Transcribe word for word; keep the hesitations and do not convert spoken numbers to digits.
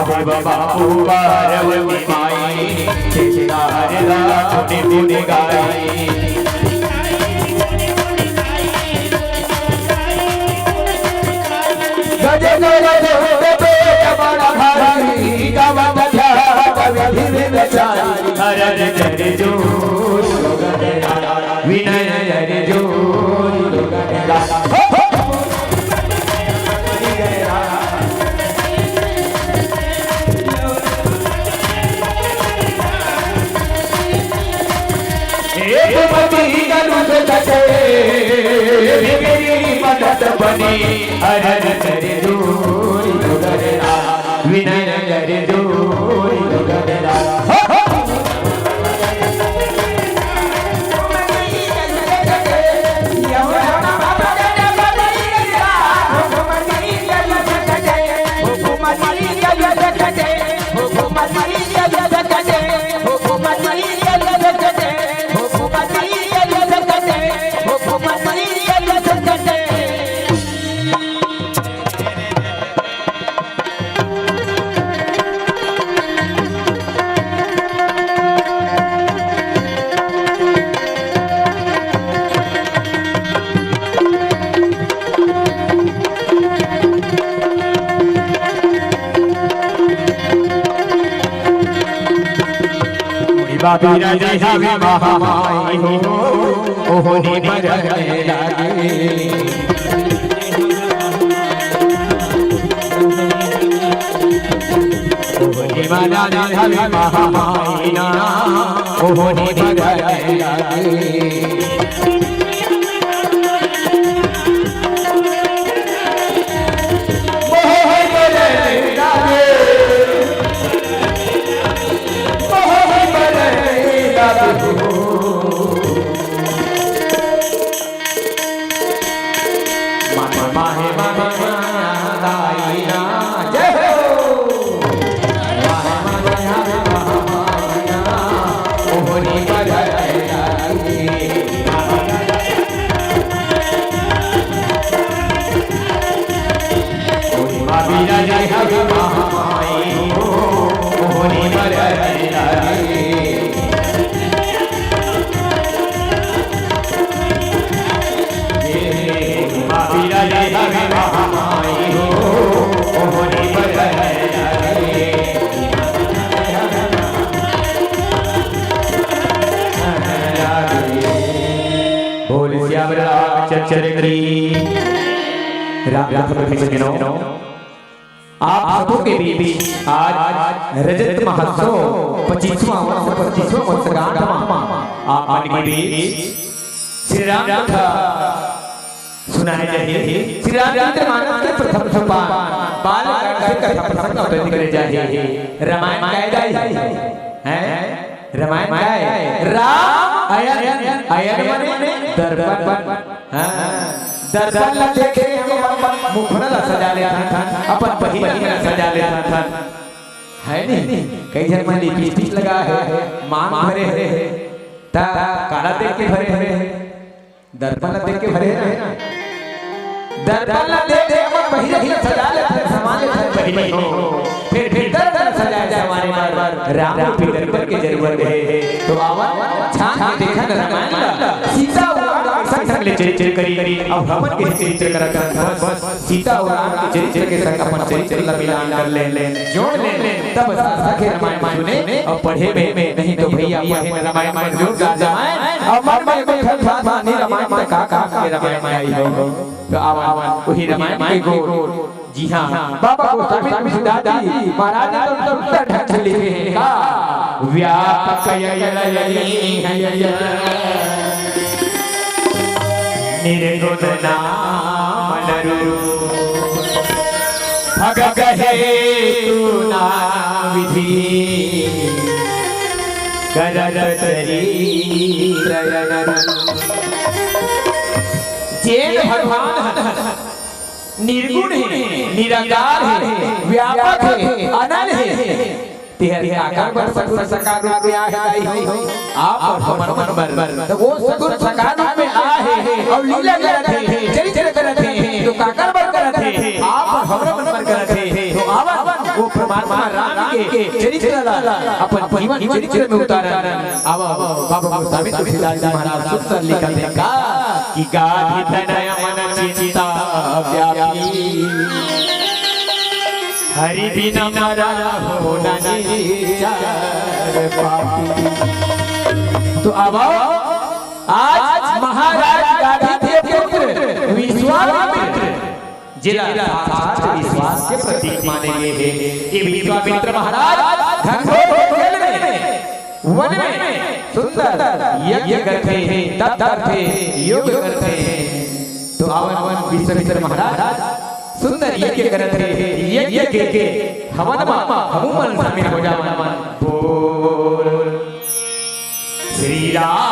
हे बाबू पार्वती माई, चित्तार ला पुनि पुनि गाई। गज गज होत पेट बड़ा भारी, गावत ध्यान विधि विचारी। हरन चर जोर विनय हरि जोर। एक मति अनुज कटे, विमरी मदत बनी, हरन चर जोर विनय हरि जोर। बाबी राजे हवे महामाई हो, ओहनी मरने लागे। ओहनी मरने हवे महामाई ना, ओहनी मरने लागे। बोल सियावर रामचंद्र की। राम कथा के सज्जनों, आप सबों के बीच आज रजत महोत्सव पच्चीसवाँ वर्ष, पच्चीसवाँ वर्षगांठ मा आप मन के बीच श्री राम कथा सुनाए जाही। श्री रामचंद्र मानस के प्रथम सोपान बाल कांड से कथा प्रसंग अवतरित करे जाही। रामायण गाए जाही, हैं? रामायण गाए। राम अयन, अयन माने दर्पण। हाँ, दर्पण ला देख के हम अपन मुखड़ा ला सजा लेथन, अपन बहिनी ला सजा लेथन। है नहीं? कई झन मन लिपस्टिक लगा है, मांग भरे है, ता काला देख के भरे है। दर्पण ला देख के भरे हे ना। दर्पण ला देख के अपन बहिनी ला सजा लेथन, समा लेथन बहिनी हो। फिर भीतर ला सजाए संवारे बर राम रूपी दर्पण के जरूरत हे। तो आवा, छान के देखन रामायण ला। सीता अउ राम कइसन ढंग ले चरित्र करी, अउ हमन के चरित्र करत हन। बस सीता अउ राम के चरित्र के संग अपन चरित्र ला मिलान कर ले, ले, जोड़ ले, ले। तब सार्थक हे रामायण सुने अउ पढ़े में, नहीं तो भैया पढ़े में रामायण में जोरदार रामायण। अउ मन में एगो ठन बात मानी रामायण में का, का के रामायण में आई हो। तो आवन, आवन, वही रामायण के गोर। जी हाँ, बाबा गोस्वामी तुलसीदास जी महाराज ने तो उत्तर ढंग से लिखे हैं का? व्यापक अयन अयन निर्गुण नाम रूप। फग कहे तू ना विधि करत चरित्र अनंत। जेन भगवान ह निर्गुण हे, निराकार हे, व्यापक हे, अनंत हे, तेहर आकार बर सगुण साकार रूप में आहे दाई हो। आप अउ हमर मन बर। त ओ सगुण साकार रूप में आहे अउ लीला करत हे, चरित्र करत हे, तो काकर बर करत हे? आप अउ हमर मन बर करत हे। तो आवन, ओ प्रभु महात्मा राम के चरित्र ला अपन जीवन चरित्र में उतारन। अब बाबा गोस्वामी तुलसीदास जी महाराज सुंदर लिखत हे का कि गाढ़ी तनय मन चिंता व्यापी, हरि बिन मरन होन निश्चर पापी। तो अब आज महाराज गांधी के पुत्र विश्वामित्र, जेला साक्षात विश्वास के प्रतीक माने गे हे, ये विश्वामित्र महाराज घनघोर जंगल में, वन में सुंदर यज्ञ करथे, तप करथे, योग करथे। तो आवन विश्वामित्र महाराज सुंदर यज्ञ करत हे, यज्ञ के, के हवन मा हमू मन शामिल हो जावन। बोल श्री राम